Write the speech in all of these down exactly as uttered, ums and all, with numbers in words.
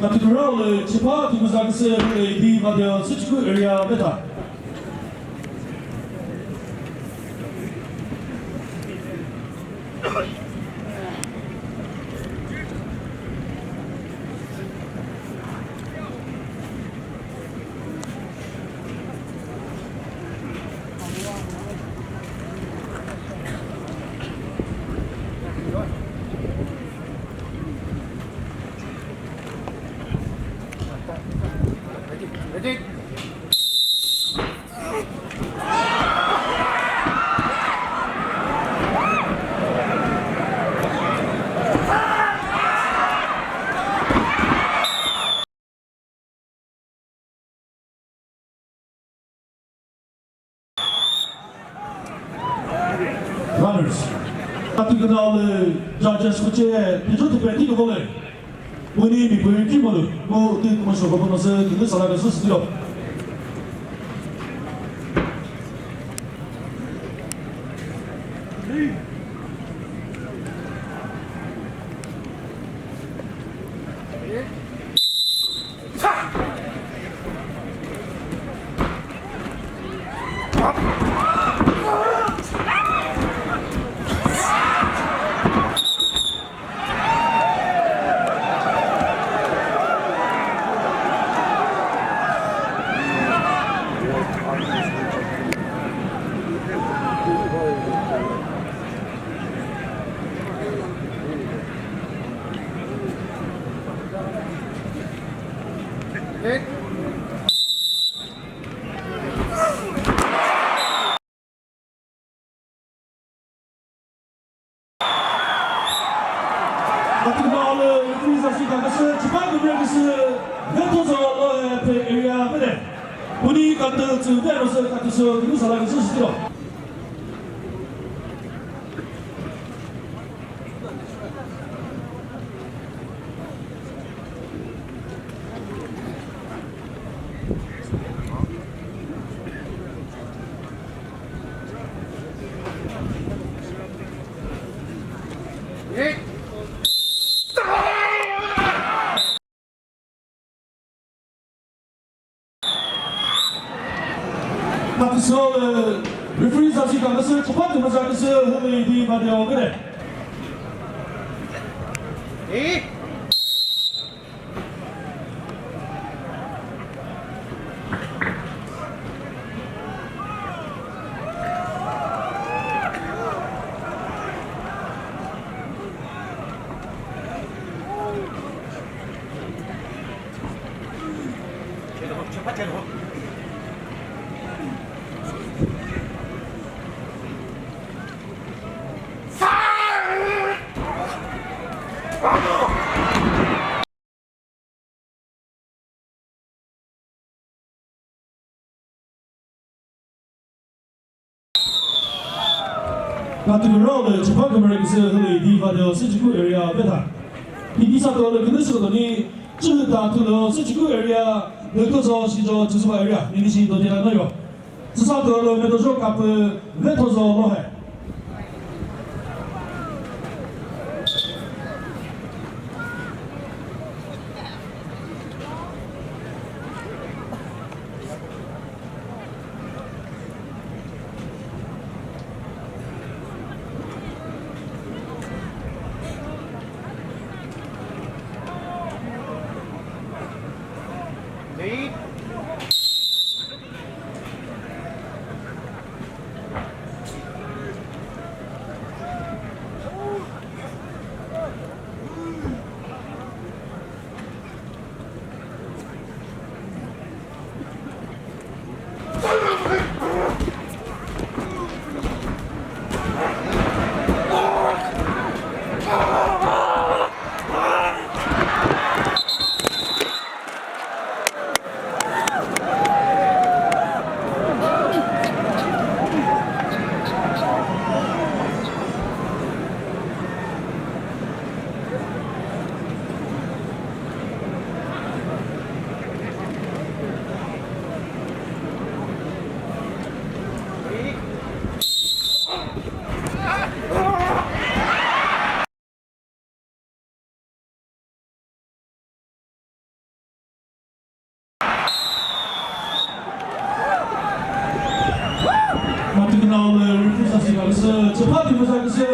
Katikura le chipa tumuza kese le di vadia Süchükü area beta. Runners. Katiküna le judges kuche, tijo tipe tiko vole. Wini mi pui ki molu, mo ti kuma shoko bono se, tunu sala ka su studio. Katiküna le referee sa shi ka kese, chipa kümre kese, Vethozo Lohe phe area mene. Kuni katü tsü ve rose katü sü künü sala kese sitiro. Matisol, referee sa shi ka kese, chipa tümüza kese, hümi di ma de ogene. Katiküra le chipa kümüre küsü hüli di va de Süchükü area beta. Hidi sa to le künü sü to ni chühü ta tu lo Süchükü area, Vethozo shijo Tsüsüba area, ni ni shi do de la no yo. Süsa to le Vethozo kapü Vethozo Lohe.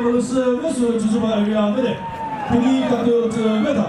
Sü ve sü Chozuba area ve de. Puni Kateo tsü ve ta.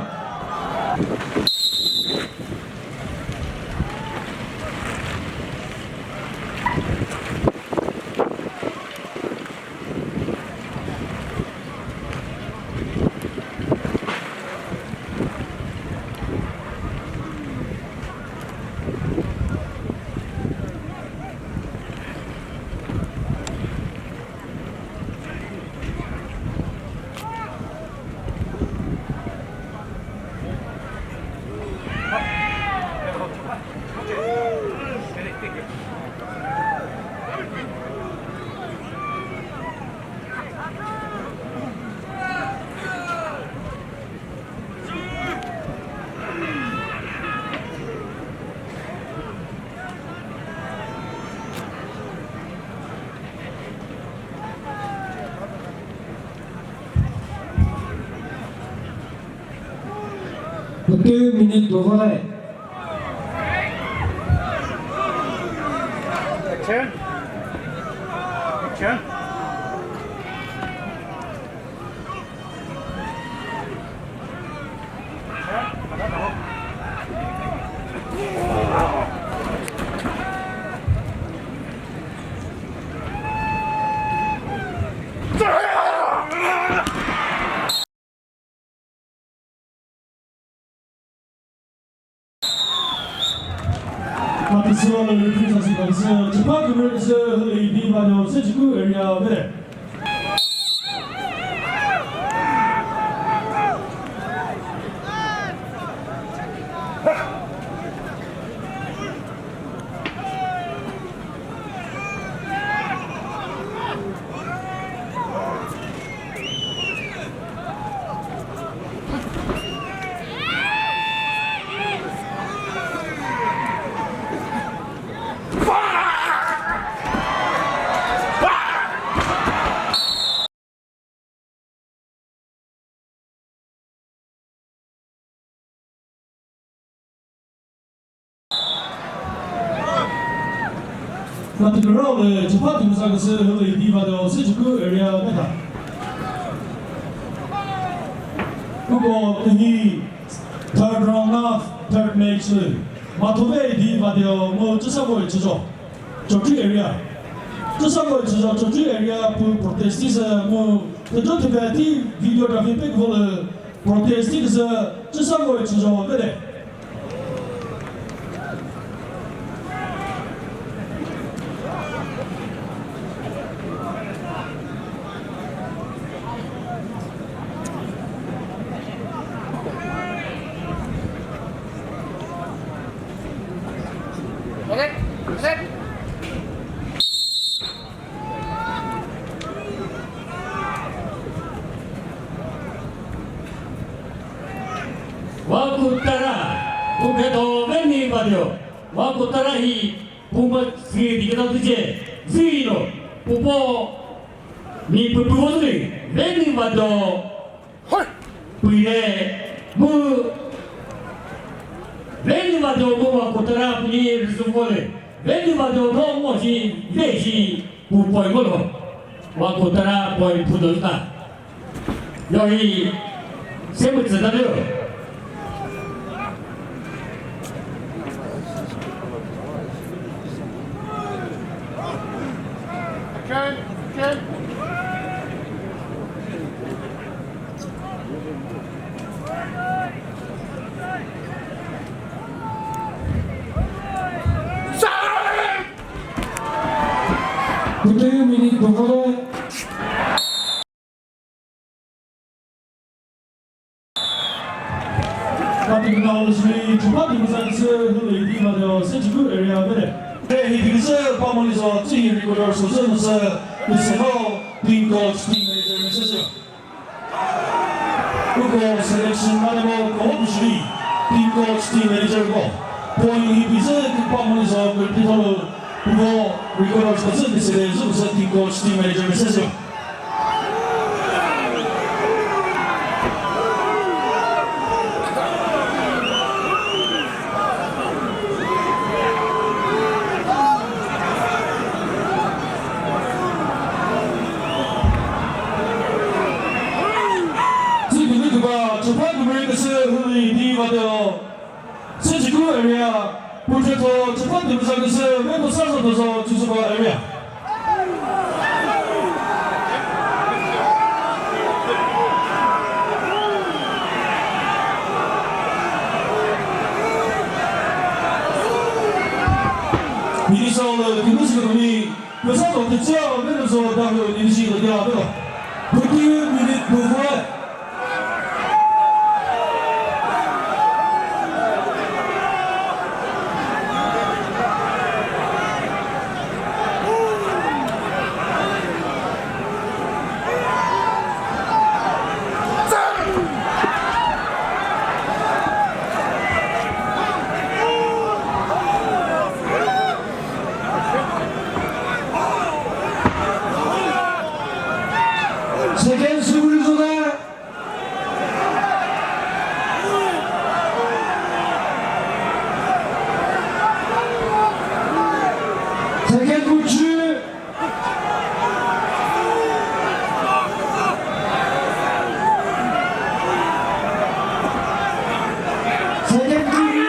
Pütü minute dovale. Action. Action. Matisiwa le referee sasü kansü, Chipha Community sü hüli di vanyo Sechiku area vede. Natükürao le Chipha Tümüsa küsü hüli di vado Sechiku area meta. Kuko tühi third round na third match le. Mathove di vado mu Chüsako Chüjo. Chokri area. Chüsako Chüjo Chokri area pu protest sü mu tüjo tübe ti videography pek vole protest sü Chüsako Chüjo vede. Wa kutara, pu kheto veni badio. Wa kutara hi, pu ma sidi kheto tüche, zino, pu po, mi pu pu veni, veni badio. Püre mu veni vado mu wa kutara puni rüzü vole. Veni vado no mo shi ve shi pu poi volo. Wa kutara poi pu do ta. Yo hi se mu tsü ta leo. Action, action. Kutu minute bokolo. Kati kena ulüsüri, Chipha Tümüsa küsü hüli di vado Sechiku area vede. He, hi di küsü pamoni so, tsi hi recorder so, so, so, so, so, team coach, team manager, message. Kuko selection mane mo ko bishri, team coach, team manager ko. Point hi bize ki pa mo izo ko pitolo kuko record ko zin sele zu team coach, team manager message. Sü hüli di vadeo. Süchiku area, Putretho, Chipha Timza küsü, Vepo Sazo Tozo, Chusuba area. Minnesota, Timothy Kumi, Pesa to tütseo, meno so dahlo ni shi lo ya lo. Fifteen minute to go. Second, Suguri Zoda. Second, Kuchi. Second, Kuchi.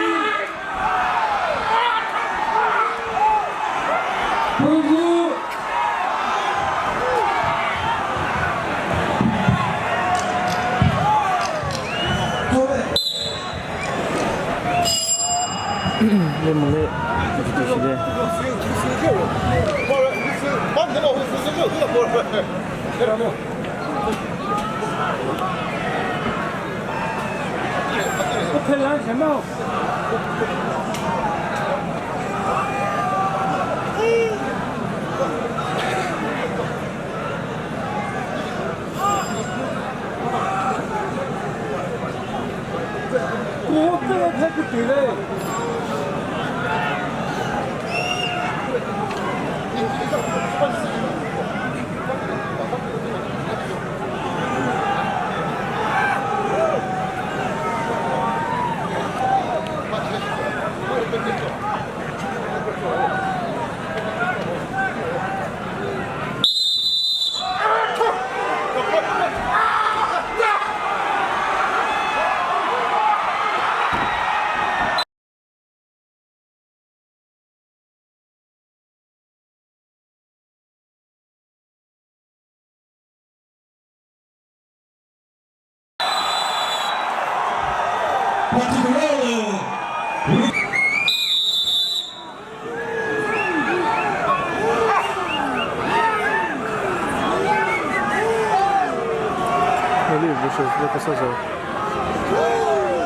Eli versus Vepo Sazo.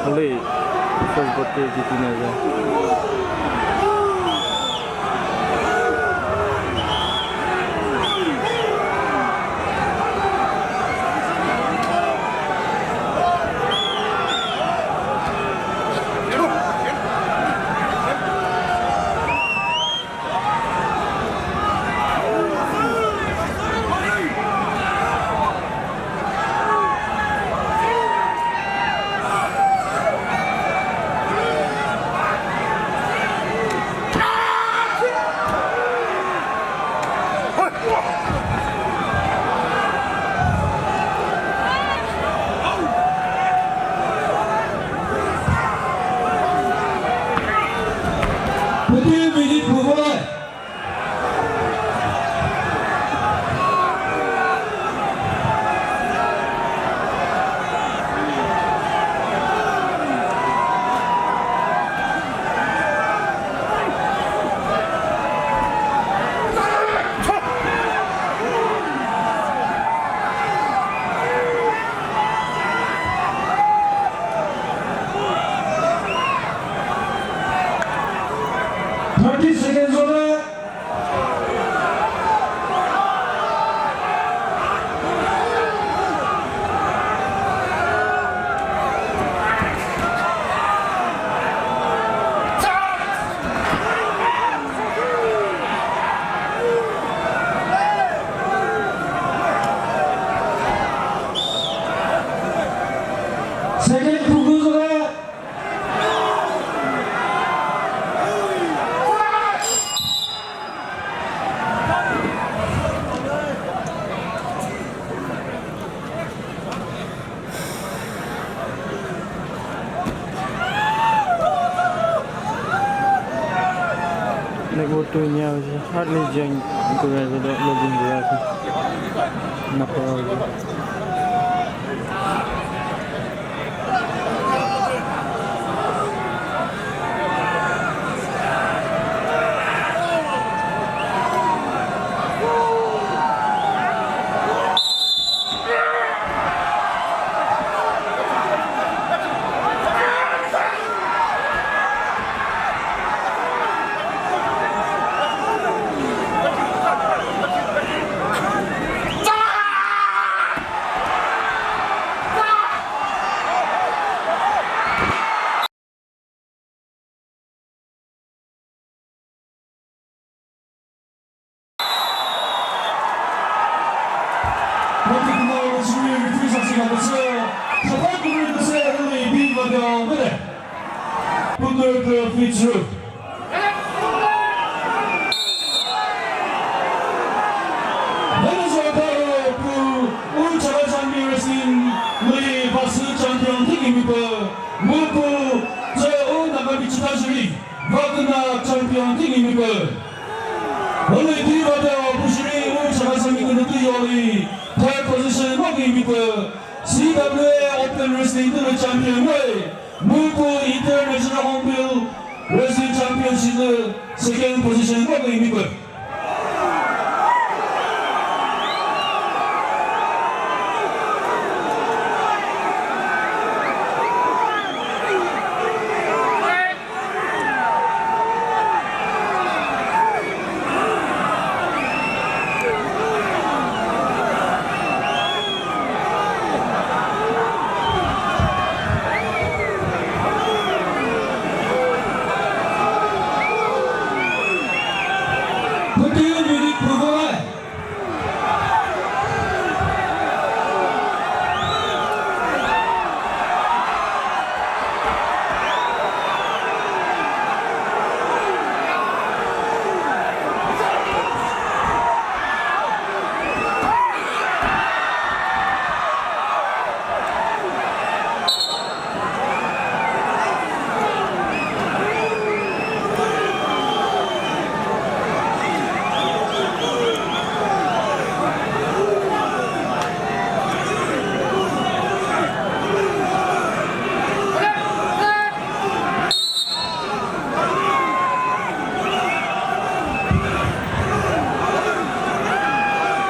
Eli first bout ke G T na ja. Pütü minute püvole. Thirty seconds over. Second, Kukuzuka. Votu nya hardly join kura, loading kura. Napa. Venezuela pu u Chakhesang Wrestling lü pasü champion thikimi pü, mu pu tsü u Nagami chita jüri, Wagner champion thikimi pü. Hülü di vate o pu jüri u Chakhesang mi künü tü yoli third position ngo kimi pü. C W A Open Wrestling tü champion ngoyi. Mu pu International Hornbill Wrestling Championship lü second position ngo kimi pü.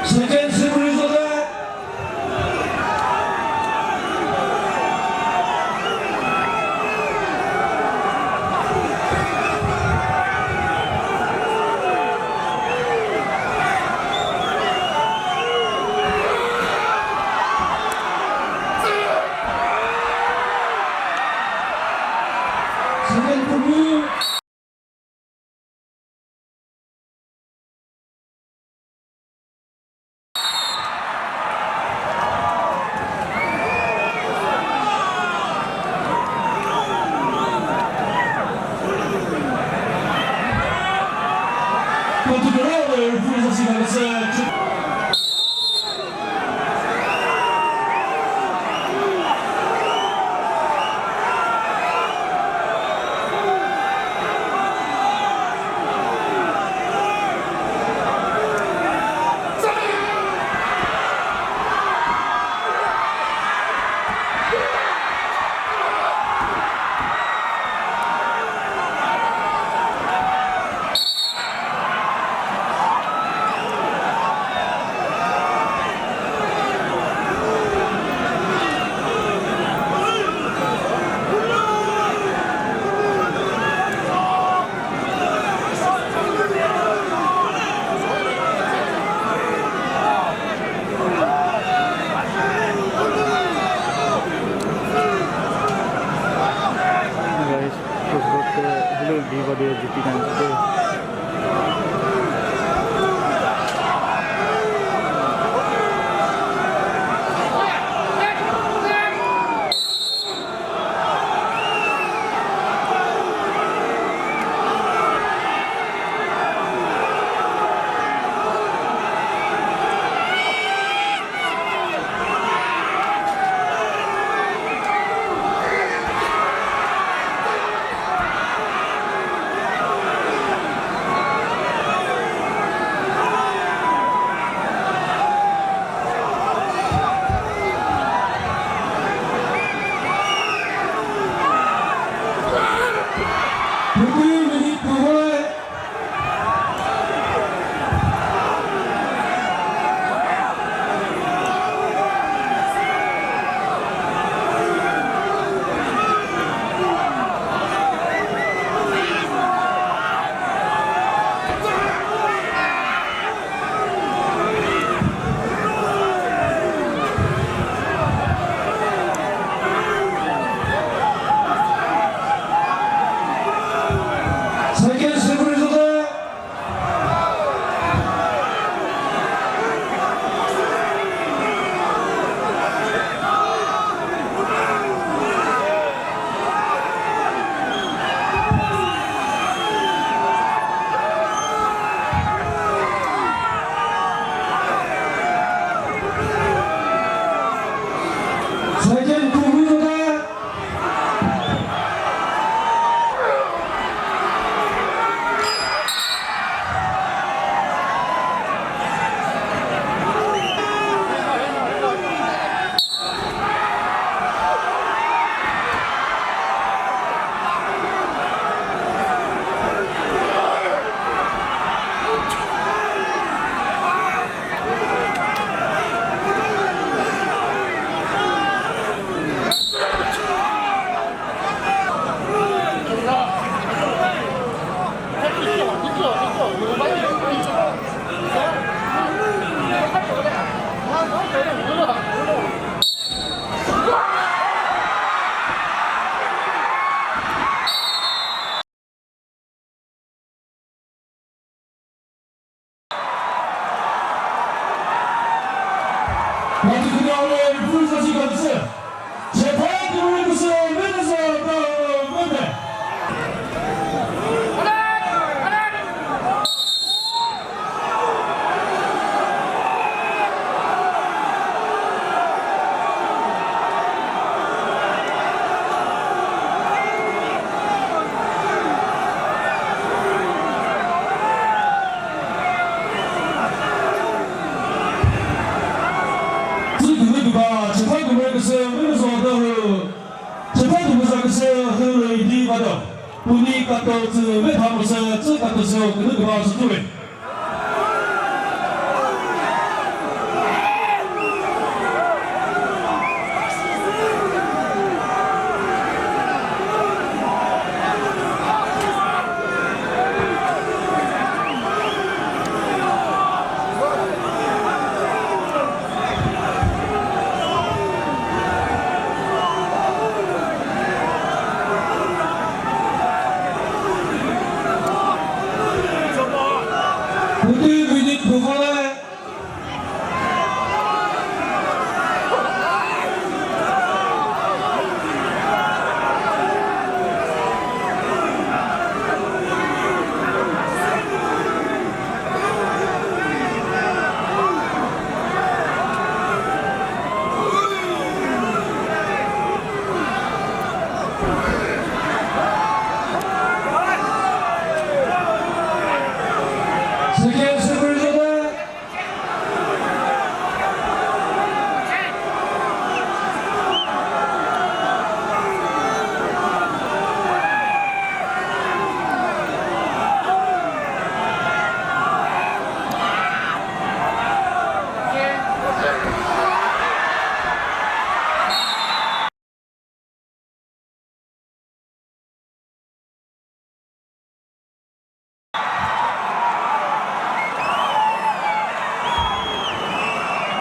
Second semi result. Second kumu. Guys, football ke hello di video jiti kan. Second semi result. Second, Kuhuyuka. Tsü kümüzü ba, chepha kümüzü küsü, mümüzü orta hü. Chepha kümüzü küsü, hü lü idi bado. Puni kato tsü, me thamu sü, tsü kato sü, künü küba sü tüve. Kuti minute bukole. Second semi result.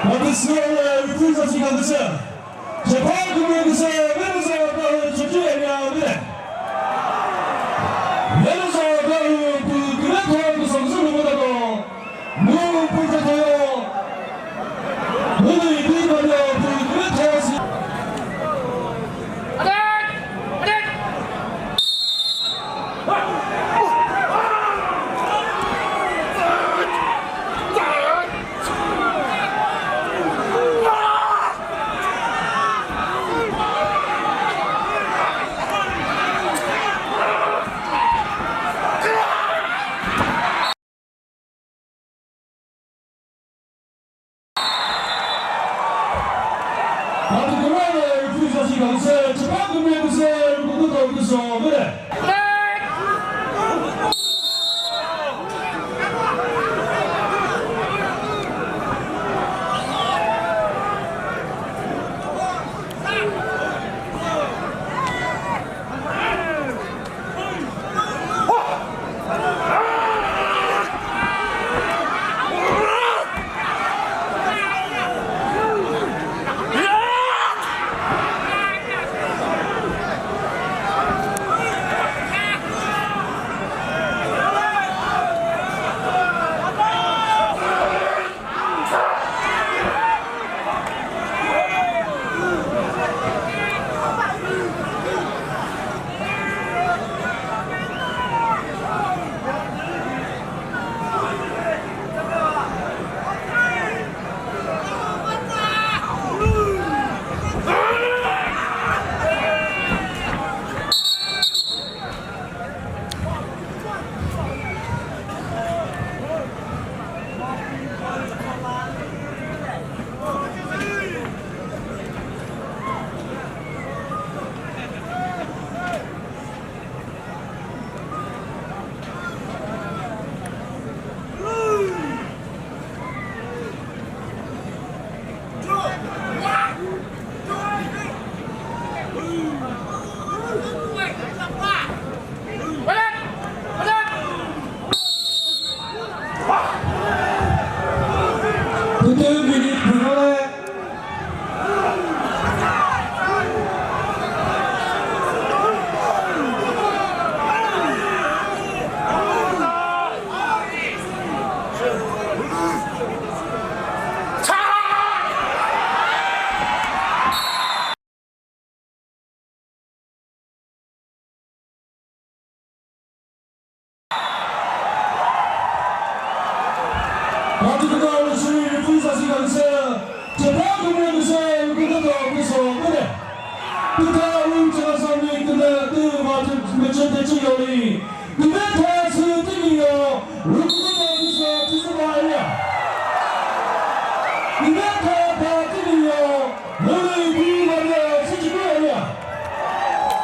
Official, eh, referee sa sika dese. Japan kümüzü, Venezuela, Chuchu area, Vene. Venezuela, Pu, Künetho, Kusongsu, Lumutato. Matu kükro lü shiri referee sa shi kang se, chepha kümüre küse, kükro to küso küre. Kükro lü chepha sa mi küne, tü matu mechete chi yoli.